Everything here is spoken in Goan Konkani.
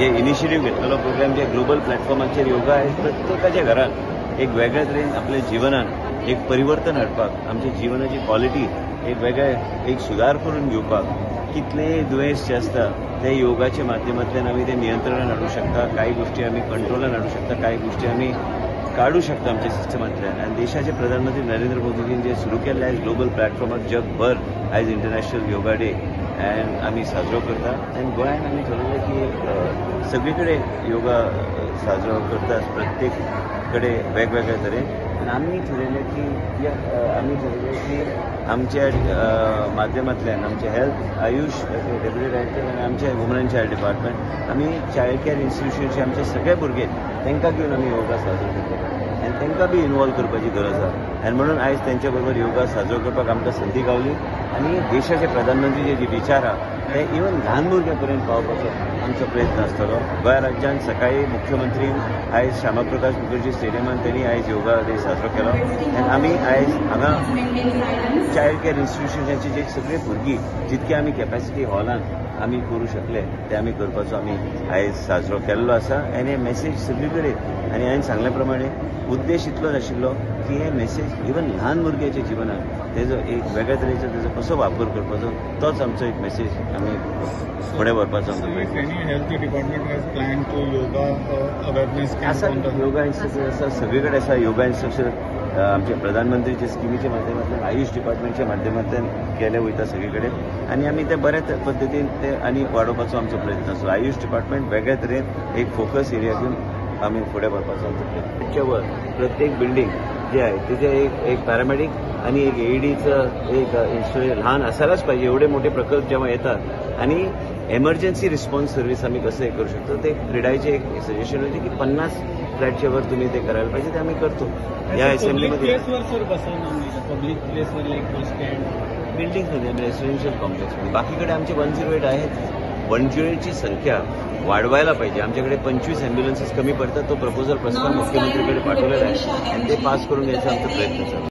जे इनिशिएटीव घेतलेलो प्रोग्राम जे ग्लोबल प्लॅटफॉर्माचेर योगा आयज प्रत्येकाच्या घरान एक वेगळ्या तरेन आपल्या जिवनान एक परिवर्तन हाडपाक, आमच्या जिवनाची क्वॉलिटी एक वेगळे एक सुदार करून घेवपाक, कितलेय दुयेंस जे आसता ते योगाच्या माध्यमांतल्यान आमी ते नियंत्रणान हाडूं शकता. कांय गोश्टी आमी कंट्रोलान हाडूं शकता, कांय गोश्टी आमी काडू शकता आमच्या सिस्टमांतल्यान. आनी देशाचे प्रधानमंत्री नरेंद्र मोदीजीन जे सुरू केल्ले आयज ग्लोबल प्लॅटफॉर्मार जगभर आयज इंटरनॅशनल योगा डे अँड आमी साजरो करता. आनी गोंयांत आमी ठरयलें की सगळे कडेन योगा साजरो करता, प्रत्येक कडेन वेगवेगळे तरेन. आनी आमी ठरयलें की आमच्या माध्यमांतल्यान आमचे हेल्थ आयुश डेप्युटी डायरेक्टर आनी आमचे वुमन अँड चायल्ड डिपार्टमेंट आमी चायल्ड केअर इन्स्टिट्युशनचे आमचे सगळे भुरगे तांकां घेवन आमी योगा साजरो करता आनी तांकां बी इन्वॉल्व करपाची गरज आसा. आनी म्हणून आयज तांच्या बरोबर योगा साजरो करपाक आमकां संदी गावली आनी देशाचे प्रधानमंत्री जे विचार आहा ते इवन ल्हान भुरग्यां पर्यंत पावपाचो आमचो प्रयत्न आसतलो. गोंय राज्यान सकाळी मुख्यमंत्री आयज श्यामाप्रकाश मुखर्जी स्टेडियमान त्यांनी आयज योगा डे साजरो केलो आनी आमी आयज हांगा चायल्ड केअर इन्स्टिट्युशनाची जे सगळे भुरगीं जितकी आमी कॅपॅसिटी हॉलान आमी करूं शकले ते आमी करपाचो आमी आयज साजरो केल्लो आसा. आनी हे मॅसेज सगळे कडेन, आनी हांवें सांगल्या प्रमाणे उद्देश इतलोच आशिल्लो की हे मॅसेज इवन ल्हान भुरग्याच्या जिवनात तेजो एक वेगळ्या तरेचो तेजो कसो वापर करपाचो तोच आमचो एक मॅसेज आमी फुडें व्हरपाचो आमचो प्रयत्न आसा. योगा इन्स्ट्रक्टर आसा, सगळे कडेन आसा योगा इन्स्ट्रक्टर. आमचे प्रधानमंत्रीचे स्किमीच्या माध्यमांतल्यान आयुश डिपार्टमेंटच्या माध्यमांतल्यान केले वयता सगळे कडेन आनी आमी ते बऱ्या पद्दतीन ते आनी वाडोवपाचो आमचो प्रयत्न आसलो. आयुश डिपार्टमेंट वेगळ्या तरेन एक फोकस एरिया घेवन आमी फुडें व्हरपाचो आमचो प्रयत्न. वर प्रत्येक बिल्डींग जे आहे तिथे एक पॅरामेडिक आणि एक एईडीचं एक इन्स्टॉलेशन ल्हान असायलाच पाहिजे. एवढे मोठे प्रकल्प जेव्हा येतात आणि एमर्जन्सी रिस्पॉन्स सर्व्हिस आम्ही कसं हे करू शकतो ते क्रेडायचे एक सजेशन होते की 50 फ्लॅटच्या वर तुम्ही ते करायला पाहिजे, ते आम्ही करतो. या असेंब्लीमध्ये पब्लिक प्लेसवर लाईक बस स्टँड बिल्डिंगमध्ये रेसिडेन्शियल कॉम्प्लेक्समध्ये बाकीकडे आमचे 108 आहेत. 108ची संख्या वाढवायला पाहिजे. आमच्याकडे 25 ॲम्ब्युलन्सेस कमी पडतात. तो प्रपोजल प्रस्ताव मुख्यमंत्रीकडे पाठवलेला आहे आणि ते पास करून घ्यायचा आमचा प्रयत्न चालू.